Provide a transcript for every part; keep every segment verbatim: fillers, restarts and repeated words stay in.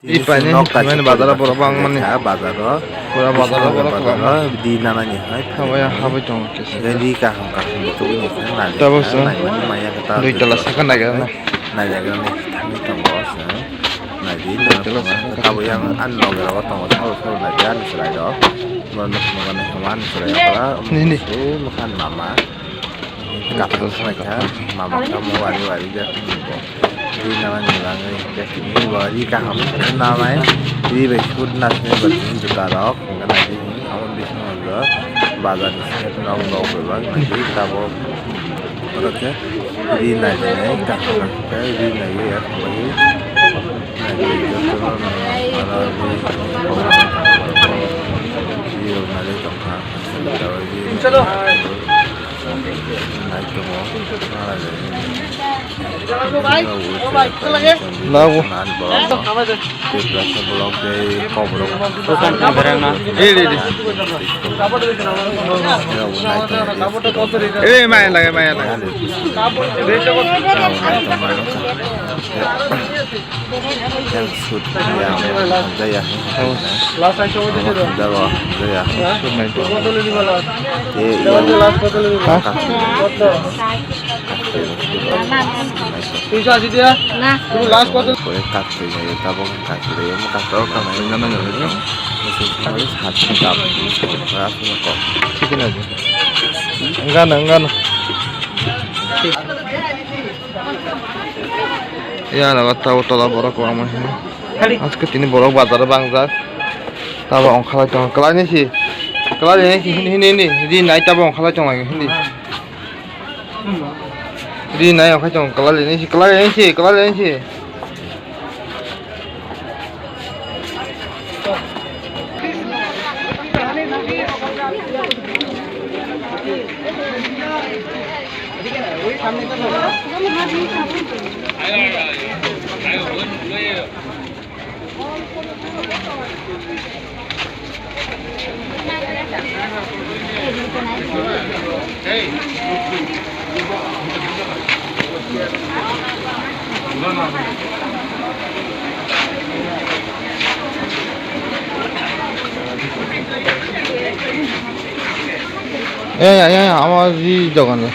I paini nok kaisa hwnmani bazaro borok bangmani. Bazaro. Pura bazaro borok bazaro kwbangma. Di nanani hai. Habaya habwi tongo kisa. Ri kaham kaham tubui ni khe nai. Tabuk sa. Naimani maya khe ta. Dui tala saka naigra na. Naigra na thangwi tongo sa. Nai di. Dui tala saka. Tabuk yang an nok ro tongo. Sabo sabo nai di an chwrai rok. Borok nok mokol ni khe an chwrai rok. Ni, ni. Su mokhan mama. Kapal songkha, mama kamo wari wari jak nugo. Ri nana ni bagwi jak ni bo ri kaham nanai, ri bai sut nasne bo ni juta rok, hwnkhana di ni amo bisingo bo bazar ni side nok rok bebak nai di tabok. Oro khe ri nai di nai kaham khe ri nai ya khamwi nai di jotono nai aro ri ri rok nai di tongkha. Nai tongo. Labu. Iri, iri. Iri, maya lage, maya lage. Yang sut ya, hamjaya. Oh. Hamjaya, hamjaya. Ye, ye. Ha? Tinsho ashi dia. Na. Last kota? Pore kat thai jai, tabok kat thai jai, kat thai jai. Musu sumali sat dam. Ras na ko. Chicken aja. Enggak, enggak. Ya, naga tabo tola borok kwbangma hino. Aske tini borok bazar o bangjak. Tabo ongkhalai tongo. Kwlai ni si. Kwlai ni si, hini, hini, hini. Ri nai tabo ongkhalai tongo, hini. Ri nai ongkhalai tongo. Kwlai ni si, kwlai ni si, kwlai ni si. Eh, ya, ya, ya, ama ji dogan le.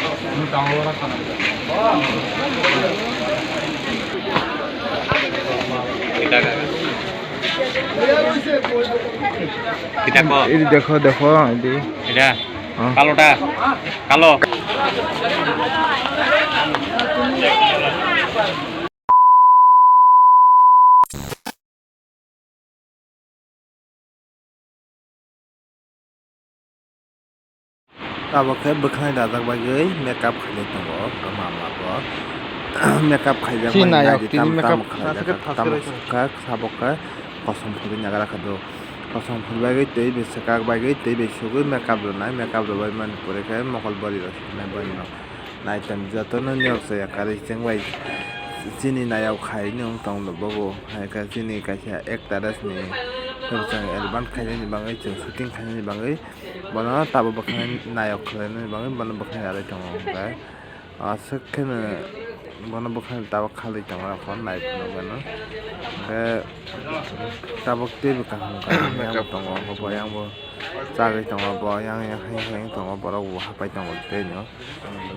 Kita ko. Ini dekho, dekho, ini. Ida. Hah? Kalo ta. Kalo. Tabok khe bwkhwnai dajak bagwi makeup khailai tongo, mama bo makeup khaijak. Si bai nayok nai di tini tam makeup tam khaijak, tam khe tabok khe kosom phulwi nagra kha do. Kosom phul bagwi twi bai swkak bagwi twi bai sugwi makeup rwnai, makeup rwbai mani pore khe mokol bwrwi rok suknai bwrwi rok. Naitam jotono nok chaya kwrwi chwng bai chini nayok khai nung tong do bobo. Hai khe chini kaisa actress ni chwng album khainani bagwi, chwng shooting khainani bagwi bono tabok bwkhwnai nayok khlainani bagwi bono bwkhwnai arwi tongo. Hwnkhe aswk kheno bono bwkhwnai tabok khalwi tongo, phone nai phano gano. Hwnkhe tabok teibo kaham kaham yang tongo, bo yang bo. Chagwi tongo bo, yang yang hai hai tongo, borok bo hapai tongo tei no.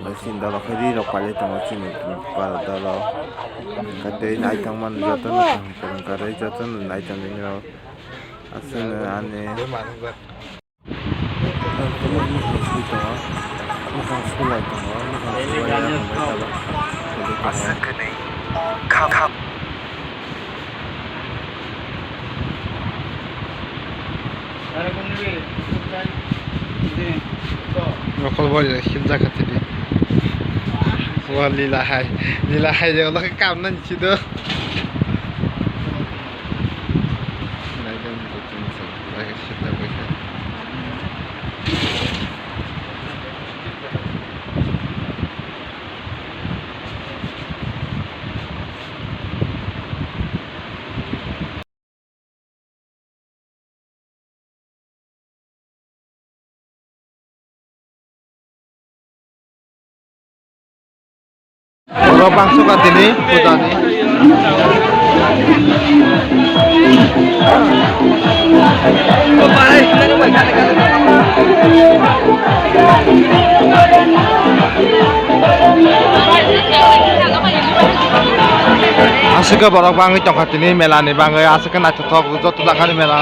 Bai sini dolo khe ri rok pailai tongo chini para dolo. Hwnkhe tei naithok mani jotono kaham kwrwng kwrwi jotono nai tongwi rok. Aswkno ani. Mukhang sulai tongo, mukhang sulai ya, aswk kwrwi tongo. Nokol bari rok himjak kha tini. Wa lila hai, lila hai je ulo khe kam nani chido. Oro bangso ka tini puja ni. Aswk khe borok bangwi tongkha tini mela ni bagwi, aswk khe naithothok joto jaga ni mela.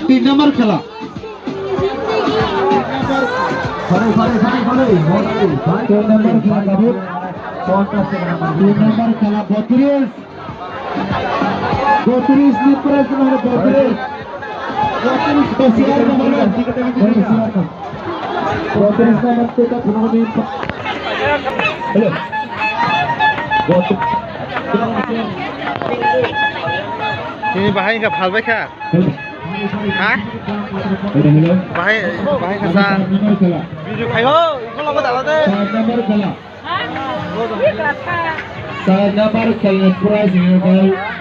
তিন নম্বর খেলা। তিন নম্বর খেলা, বত্রিশ। বত্রিশ নম্বর খেলা, বত্রিশ। বত্রিশ নম্বর খেলা, বত্রিশ। Hello. Ini bahai nggak hal baik ya? Ha? Bahai, bahai kasa. Video kayo, iko logo dalo de. Saat number kalian prize ini, guys.